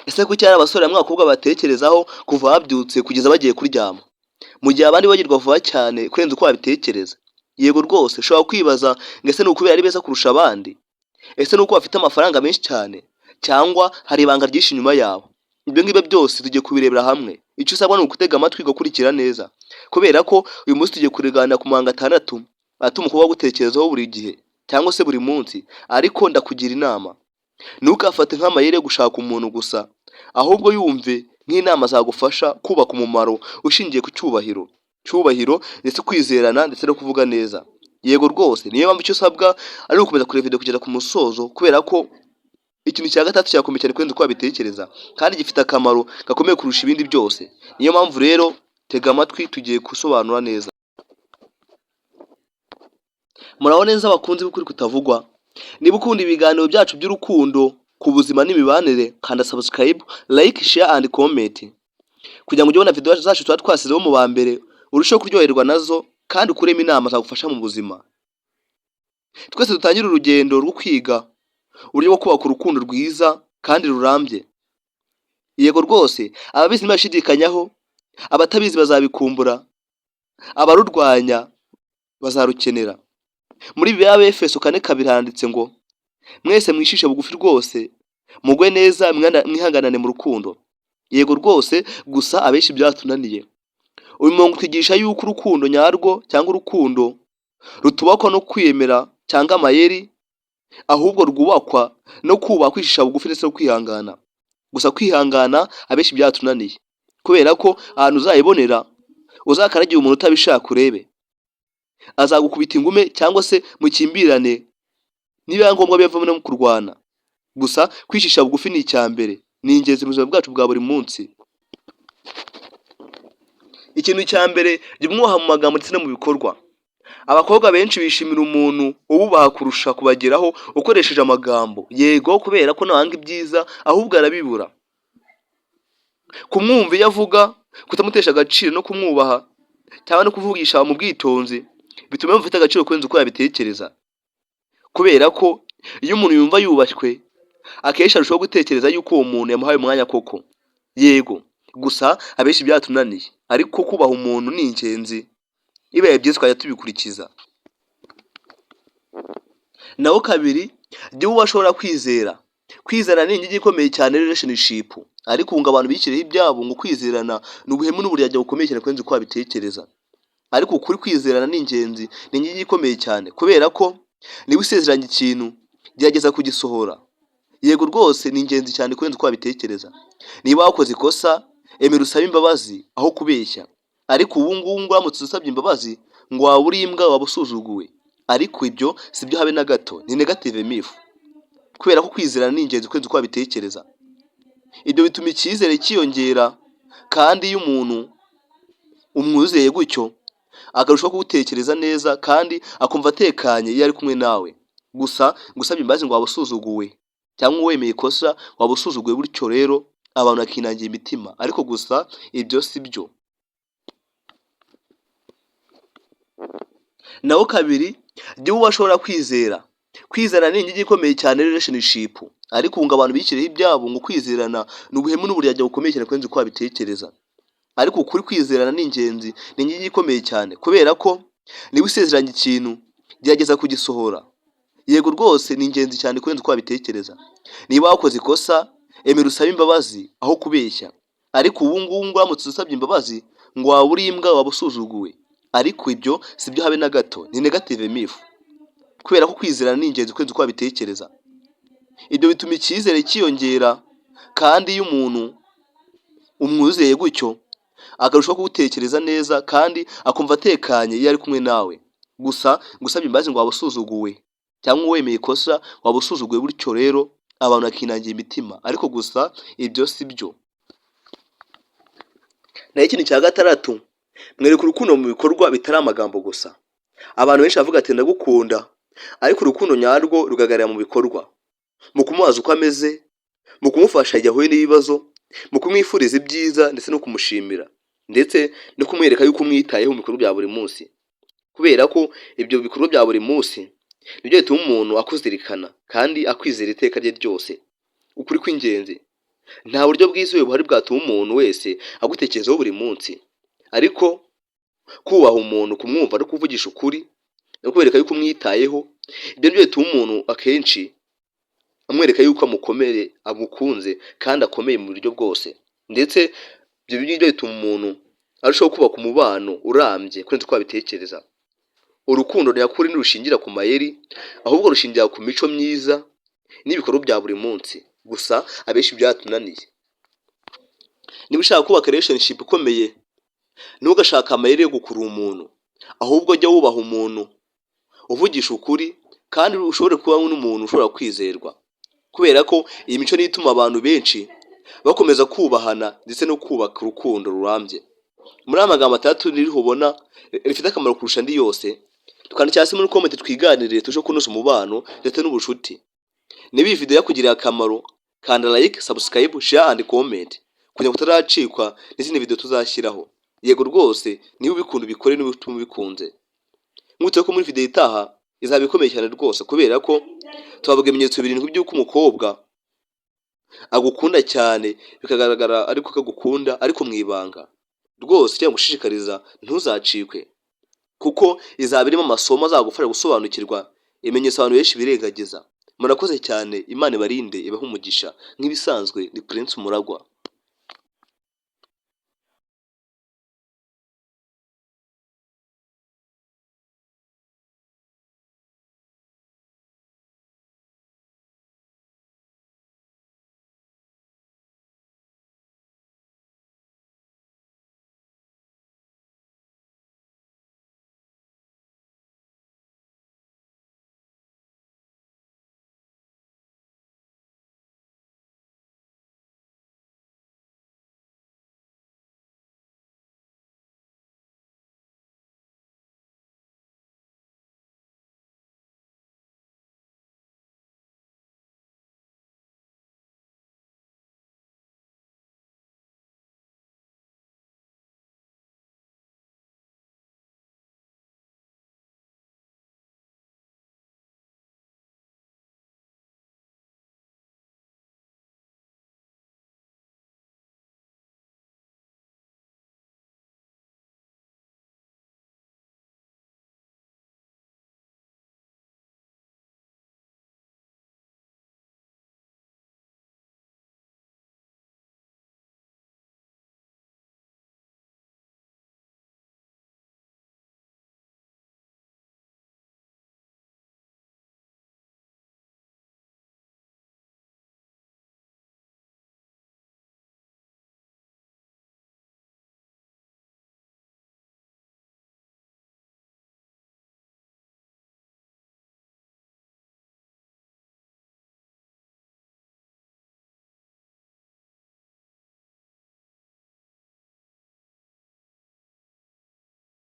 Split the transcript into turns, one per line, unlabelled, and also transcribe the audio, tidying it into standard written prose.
Ese kuki hari abasore bamwe abakobwa batekerezaho kuva babyutse kugeza bagiye kuryama, mu gihe abandi bibagirwa vuba cyane kurenza uko babitekereza? Yego rwose, ushobora kwibaza ngo ese ni ukubera ari beza kurusha abandi? Ese ni uko bafite amafaranga menshi cyane? Cyangwa hari ibanga ryinshi inyuma yabo? Ibyo ngibyo byose tugiye kubirebera hamwe. Icyo usabwa ni ugutega amatwi, ugakurikira neza, kubera ko uyu munsi tugiye kuganira ku mabanga atandatu atuma umukobwa agutekerezaho buri gihe cyangwa se buri munsi. Ariko ndakugira inama, ntukafate nk'amayeri yo gushaka umuntu gusa, ahubwo yumve nk'inama zagufasha kubaka umumaro ushingiye ku cyubahiro ndetse kwizerana ndetse no kuvuga neza. Yego rwose, niyo mpamvu icyo usabwa ari ugukomeza kureba video kugeza ku musozo, kubera ko ikintu cya gatandatu kirakomeye cyane kurenza uko wabitekereza, kandi gifite akamaro gakomeye kurusha ibindi byose. Niyo mpamvu rero tega amatwi, tugiye gusobanura neza. Muraho neza abakunzi b'ukuri kutavugwa. Niba ukunda ibiganiro byacu by'urukundo, ku buzima n'imibanire, kanda subscribe, like, share and comment kugira ngo ujye ubona video zacu tuba twasizeho mu ba mbere, urusheho kuryoherwa nazo kandi ukuremo inama zagufasha mu buzima. Twese dutangire urugendo rwo kwiga uburyo bwo kubaka urukundo rwiza kandi rurambye. Yego rwose, ababizi ntibashidikanyaho, abatabizi bazabikumbura, abarurwanya bazarukenera. Muri Bibiliya y'Abefeso 4:2 handitse ngo: "Mwese mwicishe bugufi rwose, mugwe neza, mwihanganane mu rukundo." Yego rwose, gusa abenshi byatunaniye. Uyu murongo utwigisha yuko urukundo nyarwo cyangwa urukundo rutubakwa no kwiyemera cyangwa amayeri, ahubwo rwubakwa no kubaha, kwicisha bugufi ndetse no kwihangana. Gusa kwihangana abenshi byatunaniye, kubera ko ahantu uzayibonera, uzakaragira umuntu utabishaka urebe, azagukubita ingume cyangwa se mukimbirane, nibiba ngombwa bivamo no kurwana. Gusa kwicisha bugufi ni icya mbere, ni ingenzi mu buzima bwacu bwa buri munsi. Ikintu cya mbere, jya umwubaha mu magambo ndetse no mu bikorwa. Abakobwa benshi bishimira umuntu ububaha kurusha kubageraho ukoresheje amagambo. Yego, kubera ko ntawanga ibyiza, ahubwo arabibura. Kumwumva iyo avuga, kutamutesha agaciro no kumwubaha cyangwa no kuvugisha mu bwitonzi bituma yumva afite agaciro kurenza uko yabitekereza, kubera ko iyo umuntu yumva yubashywe, akenshi arushaho gutekereza yuko uwo muntu yamuhaye umwanya koko. Yego, gusa abenshi byatunaniye, ariko kubaha umuntu ni ingenzi, bibaye byiza twajya tubikurikiza. Naho kabiri, jya uba ashobora kwizera. Kwizerana ni inkingi ikomeye cyane relationship, ariko ubu ngo abantu bishyiriyeho ibyabo ngo kwizerana ni ubuhemu n'uburyarya bukomeye cyane kurenza uko wabitekereza. Ariko ukuri, kwizerana ni ingenzi, ni inkingi ikomeye cyane, kubera ko niba usezeranye ikintu, gerageza kugisohora. Yego rwose, ni ingenzi cyane kurenza uko wabitekereza. Niba wakoze ikosa, emera usabe imbabazi aho kubeshya. Ariko ubu ngubu ngo uramutse usabye imbabazi ngo waba uri imbwa, waba usuzuguwe. Ariko ibyo si byo habe na gato, ni negative myth, kubera ko kwizerana ni ingenzi kurenza uko wabitekereza. Ibyo bituma icyizere cyiyongera, kandi iyo umuntu umwizeye gutyo, akarushaho kugutekereza neza kandi akumva atekanye iyo ari kumwe nawe. Gusa ngo usabye imbabazi ngo waba usuzuguwe, cyangwa wemeye ikosa waba usuzuguwe, bityo rero abantu bakinangira imitima. Ariko gusa ibyo si byo. Naho kabiri, jya uba ashobora kwizera. Kwizerana ni inkingi ikomeye cyane relationship, ariko ubu ngo abantu bishyiriyeho ibyabo ngo kwizerana ni ubuhemu n'uburyarya bukomeye cyane kurenza uko wabitekereza. Ariko ukuri, kwizerana ni ingenzi, ni inkingi ikomeye cyane, kubera ko niba usezeranye ikintu, gerageza kugisohora. Yego rwose, ni ingenzi cyane kurenza uko wabitekereza. Niba wakoze ikosa, emera usabe imbabazi aho kubeshya. Ariko ubu ngubu ngo uramutse usabye imbabazi ngo waba uri imbwa, waba usuzuguwe. Ariko ibyo si byo habe na gato, ni negative myth, kubera ko kwizerana ni ingenzi kurenza uko wabitekereza. Ibyo bituma icyizere cyiyongera, kandi iyo umuntu umwizeye gutyo, akarushaho kugutekereza neza kandi akumva atekanye iyo ari kumwe nawe. Gusa ngo usabye imbabazi ngo waba usuzuguwe, cyangwa wemeye ikosa waba usuzuguwe, bityo rero abantu bakinangira imitima. Ariko gusa ibyo si byo. Naho ikintu cya gatandatu, mwereka urukundo mu bikorwa bitari amagambo gusa. Abantu benshi bavuga ati: "Ndagukunda", ariko urukundo nyarwo rugaragarira mu bikorwa, mu kumubaza uko ameze, mu kumufasha igihe ahuye n'ibibazo, mu kumwifuriza ibyiza ndetse no kumushimira, ndetse no kumwereka yuko umwitayeho mu bikorwa bya buri munsi, kubera ko ibyo bikorwa bya buri munsi nibyo bituma umuntu akuzirikana kandi akwizera iteka rye ryose. Ukuri kw'ingenzi. Nta buryo bwizewe buhari bwatuma umuntu wese agutekerezaho buri munsi, ariko kubaha umuntu, kumwumva no kuvugisha ukuri no kubereka yuko umwitayeho, ibyo nibyo bituma umuntu akenshi amwereka yuko amukomere, amukunze kandi akomeye mu buryo bwose. Ndetse ibyo ngibyo bituma umuntu arushaho kubaka umubano urambye kurenza uko wabitekereza. Urukundo nyakuri ntirushingira ku mayeri, ahubwo rushingira ku mico myiza n'ibikorwa bya buri munsi. Gusa abenshi byaratunaniye. Niba ushaka kubaka relationship ikomeye, ntugashake amayeri yo gukurura umuntu, ahubwo jya wubaha umuntu, uvugisha ukuri, kandi ushobore kuba n'umuntu ushobora kwizerwa, kubera ko iyi mico niyo ituma abantu benshi bakomeza kubahana ndetse no kubaka urukundo rurambye. Muri aya magambo atandatu ririho ubona rifite akamaro kurusha andi yose, twandikira hasi muri comment twiganirire, turusheho kunoza umubano ndetse n'ubucuti. Niba iyi video yakugiriye akamaro, kanda like, subscribe, share and comment kugira ngo utazacikwa n'izindi video tuzashyiraho. Yego rwose, niba ubikunda ubikore, niba ubikunze. Mwibutse ko muri video itaha izaba ikomeye cyane rwose, kubera ko tubavuga ibimenyetso birindwi by'uko umukobwa agukunda cyane bikagaragara ariko ko agukunda ariko mu ibanga. Rwose icyo ngushishikariza, ntuzacikwe, kuko izaba irimo amasomo azagufasha gusobanukirwa ibimenyetso abantu benshi birengagiza. Murakoze cyane, Imana ibarinde, ibahe umugisha. Nk'ibisanzwe ni Prince Umuragwa.